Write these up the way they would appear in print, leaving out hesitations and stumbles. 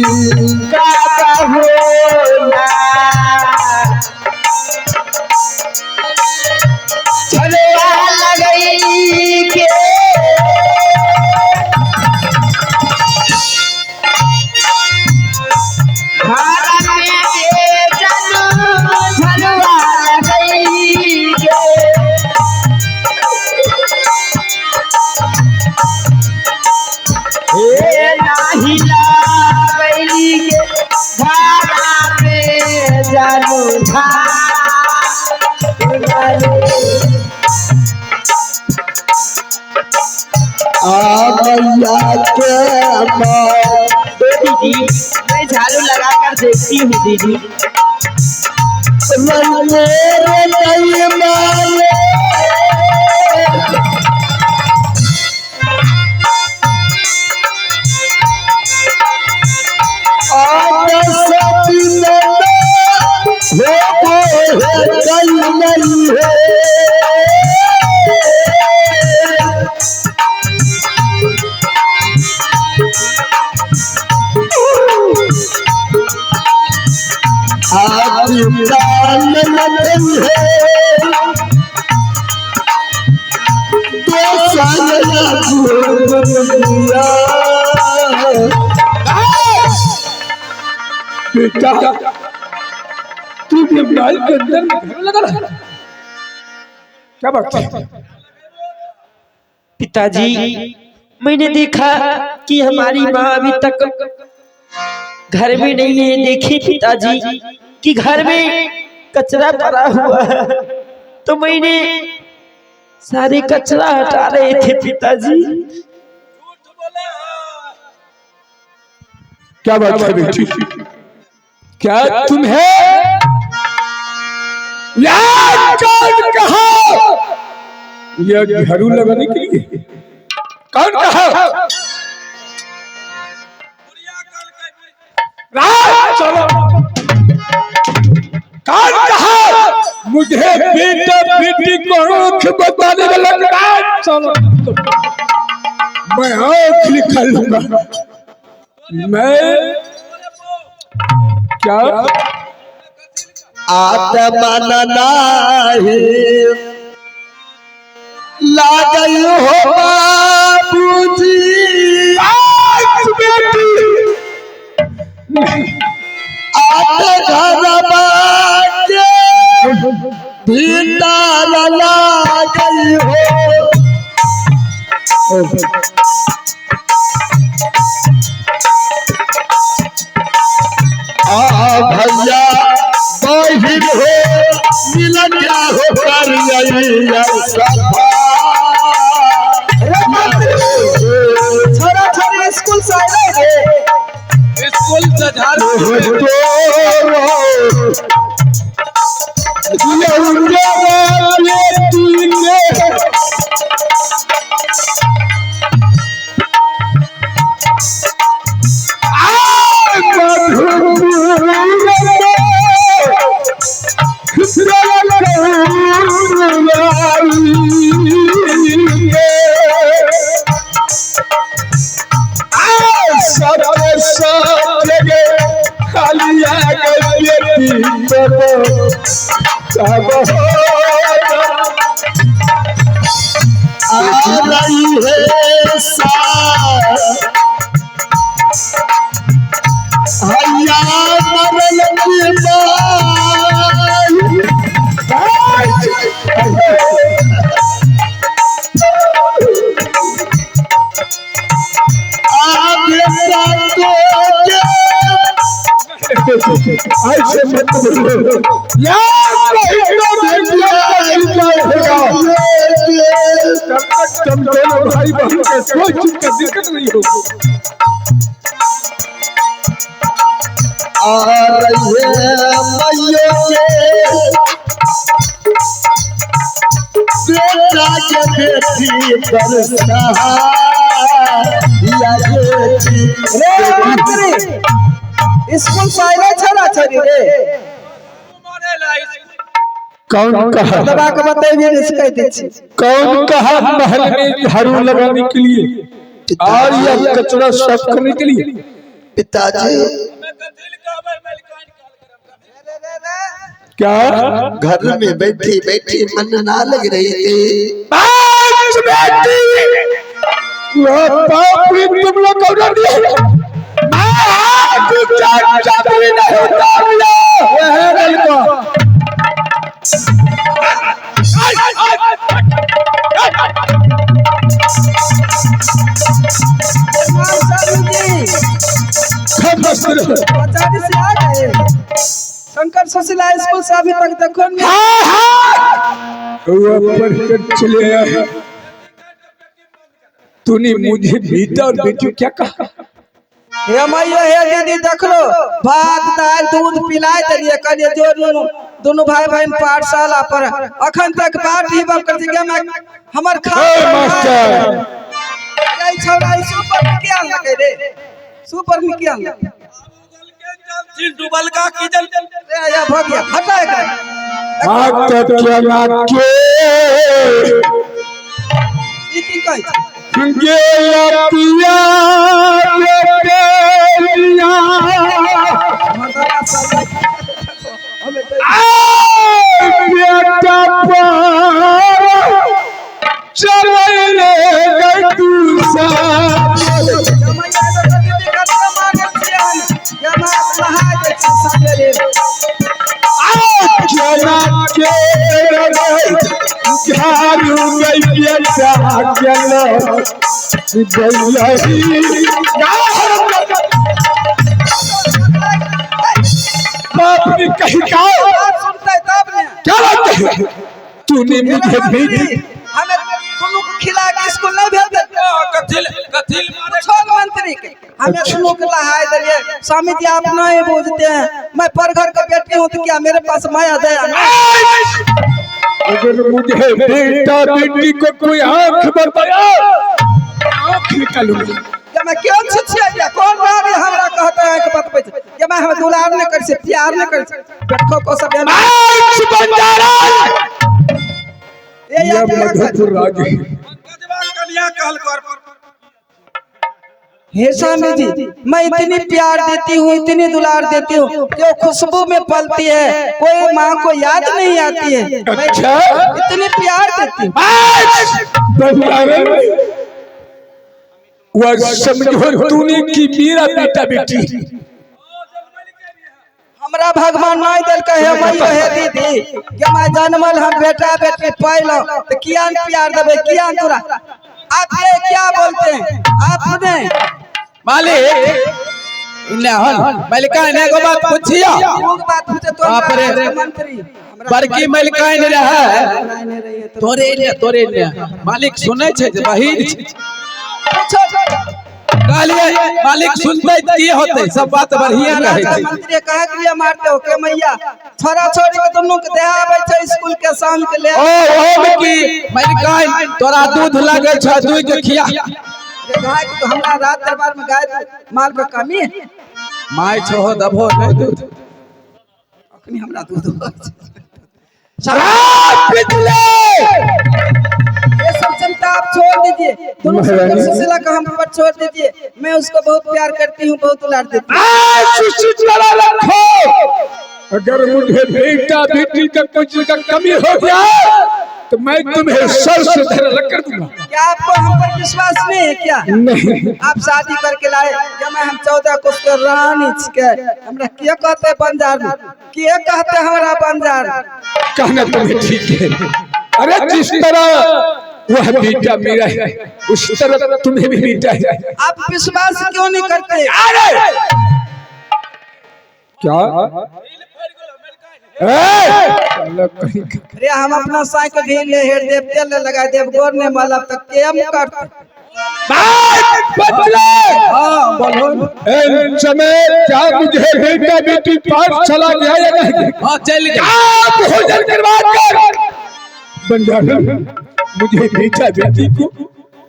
का हो झलवा लगई के घर में बेचन झलवा लगई के हे नाही लागई के घरा में जानू आ मैया के माँ दीदी, मैं झाड़ू लगा कर देखती हूँ दीदी। मेरे नहीं माने आज सपने हो है कल नहीं है। आज काल नहीं है तो साया दुनिया। बेटा, तू भी महल के अंदर में झाड़ू लगा रहा है। क्या बात है? पिताजी, मैंने देखा कि हमारी माँ अभी तक घर में नहीं है। देखिए पिताजी कि घर में कचरा पड़ा हुआ है, तो मैंने सारे कचरा हटा रहे थे पिताजी। क्या बात है बेटी? क्या तुम्हें यार कौन कहा यह झाड़ू लगाने के लिए? कौन कहा? राज चलो। कौन कहा मुझे बेटा बेटी को आंख बताने वाला? राज चलो, मैं आंख निकाल लूंगा। मैं क्या आत्मा नहीं लागल हो बाबूजी। आज बेटी आत घर के भीतर लागल हो। आ भैया बाहिर हो मिलन क्या हो कर छोरा छोरी स्कूल से आए रे। स्कूल से झाड़ू आ रही है सा हैया मरल की माई। आ बेटा तो के ऐसे मत बोलो यार, तब तक तुम दोनों भाई बहन के कोई चीज का दिक्कत नहीं होगी। आ रही है मैयो के बेटा के बेटी बरसा या बेटी। रे मंत्री, स्कूल से आए छोरा छोरी रे। कौन कहा? दबा के बतेबी नहीं से कह दै छी। कौन कहा महल में झाड़ू लगाने के लिए और यह कचरा साफ करने के लिए? पिताजी क्या घर में बैठी बैठी मन ना लग रही थी। पांच बेटी वह बाप भी तुम लोग को उधर दिया। मैं हाथ चार चाबी नहीं उतार लिया। ये है लड़का। प्रणाम स्वामी जी। सब मस्त रहो। पचाड़ी से आ गए। शंकर सुशीला स्कूल से अभी तक देखो नहीं। हाँ हाँ, वो पढ़कर चले आए। तूने मुझे बेटा और बेटी क्या कहा? हे मैया हे दीदी देख लो, भात दाल दूध पिलाए देलिए, कहलिए जो दुनू दुनू भाई बहन पाठशाला पर अखन तक बाट ही बम कर गे मैं हमर खा। ए मास्टर, ए छौड़ा ई सुपर में के आनलकै रे? सुपर में के आनलकै? डूबल का की जल रे या भ गया, हटा एकरा। मात चला के ई की कहै छै? गेलतिया बेटिया मर्दाना सब बेटा पर चले गए दूसरा। गे मैया देखो दीदी कते मांगल छियै हम। गे माँ नहाय दै छी सबेरे। चला के झारू गई बेटा चलो गई। बाप ने कही का बात सुनतै तब ने। क्या बात है? तूने मुझे भेजी हमें दुनू के खिला के स्कूल नहीं भेज देते। कथिल कथिल मारे छोड़ मंत्री के, हमें दुनू के लहाय दिए। स्वामी जी आप नहीं बूझते हैं, मैं पर घर का बेटी हूँ तो क्या मेरे पास माया दया नहीं? अगर मुझे बेटा बेटी को कोई आंख बताया, आंख निकालूंगा। ये मैं क्यों छिछिया कौन रहा हमरा कहते हैं कि बतबै छै। ये मैं हमें दुलार नहीं कर से प्यार नहीं कर से बैठो को सब ये आंख बंजारा ये यह क्या कहते मधुपुर राज है। पंकजवा कन्या कहल कर। हे स्वामी जी मैं इतनी प्यार देती हूँ, इतनी दुलार देती हूँ कि वो खुशबू में पलती है, कोई माँ को याद नहीं आती है। मैं अच्छा इतनी प्यार देती हूँ। बंजारा वह समझो तूने की मेरा बेटा बेटी। हमरा भगवान नहीं दिलकै हे मैया हे दीदी के मैं जन्मल हम बेटा बेटी पैलो तो किया न प्यार देबै, किया न तोरा। आप ये क्या बोलते हैं आपने? मालिक इन्ने हन मलिकाइन एगो बात पूछियो। लोग बात पूछे तो बाप रे। हमरा मंत्री हमरा बड़की मलिकाइन रहे नहीं रही है तो तोरे ने तोरे ने मालिक सुनै छै जे बहिन छै। पूछो। कहलिए मालिक सुनतै त की होतै, सब बात बढ़िया रहै छै। मंत्री कहे के लिए मारते हो के मैया? छोरा छोरी के दुनू के देह आबै छै स्कूल के शाम के ले। ओ ओहो की मलिकाइन तोरा दूध लागै छ दूध के खिया। गाय के तो हमरा रात दरबार में गाय माल के कमी है। माय छहो दबो नहीं दूध। अखनी हमरा दूध होइ छै। शराब पितले ये सब चिंता आप छोड़ दीजिए, दोनों शंकर सुशीला को हम पर छोड़ दीजिए। मैं उसको बहुत प्यार करती हूँ, बहुत दुलार देती हूँ। सुशीला रखो, अगर मुझे बेटा बेटी का कुछ का कमी हो गया तो मैं तुम्हें सर से धर अलग कर दूंगा। क्या आपको हम पर विश्वास नहीं है क्या? नहीं। आप शादी करके लाए जब मैं हम 14 कोस के रानी छिके, हमरा के कहते बंजार, के कहते हमरा बंजार? कहना तुम्हें ठीक है। अरे जिस तरह वह बेटा मेरा है उस तरह तुम्हें भी बेटा है। आप विश्वास क्यों नहीं करते? अरे क्या ए, कहीं का। अरे हम अपना साइकिल ढील ले हेर देव तेल ले लगा देव गोर ने मलब तक के हम करते। बात बदले। हां बोलो। इन समय क्या मुझे बेटा बेटी पास चला गया या नहीं? हां चल गया। आप भोजन करवा कर बंजारा मुझे बेटा बेटी को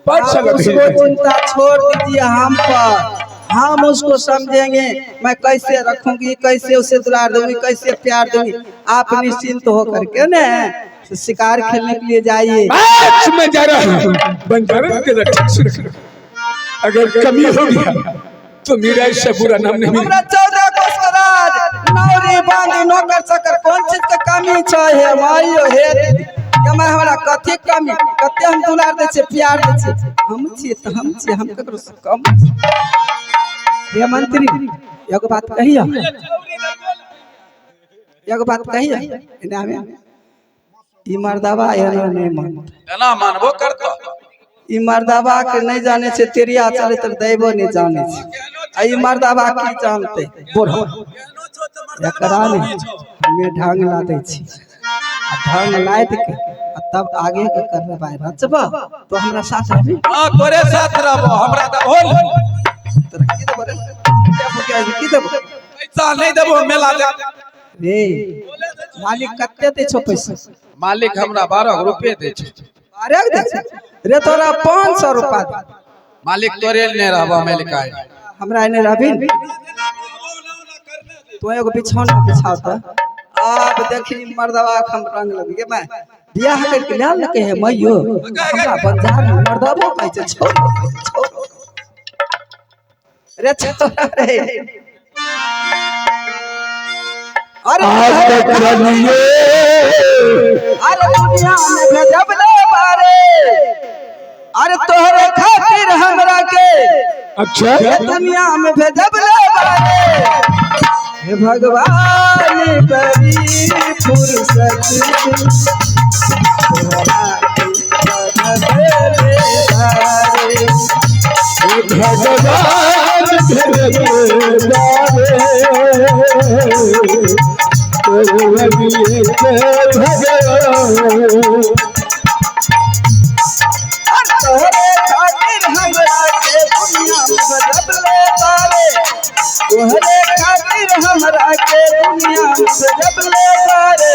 पाठशाला आप उसको भेजना। चिंता छोड़ दीजिए हम पर, हम उसको समझेंगे। मैं कैसे रखूंगी, कैसे उसे दुलार दूंगी, कैसे प्यार दूंगी। आप निश्चिंत होकर के ने शिकार खेलने के लिए जाइए। मैच में जा रहा हूँ बंजारा के रक्षक सुरक्षा, अगर कमी हो गया तो मेरा इससे बुरा नाम नहीं मिला। हमरा 14 कोस के राज नौरी बांधी नौकर चकर कोन चीज के कमी छै हे माइयो हे दीदी के मैं हमरा कथी कमी कते हम दुलार दै छियै प्यार दै छियै हम छियै तऽ हम छियै हम ककरो से कम छी। रे मंत्री एगो बात कहियो एगो बात कहियो एने आवे ई मर्दाबा एना नहि मानतै एना मानबो करतो ई मर्दाबा के नहि जाने छै तेरिया चले तऽ दैबो नहि जाने छै आ ई मर्दाबा की जानते बोढ़ो एकरा ने हमे ढंग ला दै छी आ ढंग लादि के आ तब आगे के करबाय रचबा तो हमरा साथ रहबी। हां तोरे साथ रहबो हमरा दबो तोरा की देबो रे क्या की देबो पैसा नहीं देबो मेला दे रे मालिक कते दै छौ पैसा? मालिक हमरा 12 रुपए दै छै। 12 दै छै रे तोरा 500 रुपा दे। मालिक तोरे ने रहबो मालिक आइ। हमरा एने रहबी तो एगो बिछौना बिछाव त आब देखी मर्दवा के हम रंग लगे मैं बियाह करके ला लके है मैयो हमरा बंजार में मर्दबो कहै छै छोड़ो छोड़ो रे छोड़ा रे अरे आज तक रलिए अरे दुनिया में भेजब ले बारे अरे तोहरे खातिर हमरा के अच्छा ये दुनिया में भेजब ले बारे हे भगवान बड़ी फुर्सत तोहरा के भेजब ले बारे। भगवान भगवान अरे तोहरे खातिर हमरा के दुनिया में भेजब ले बारे तोहरे खातिर हमरा के दुनिया में भेजब ले बारे।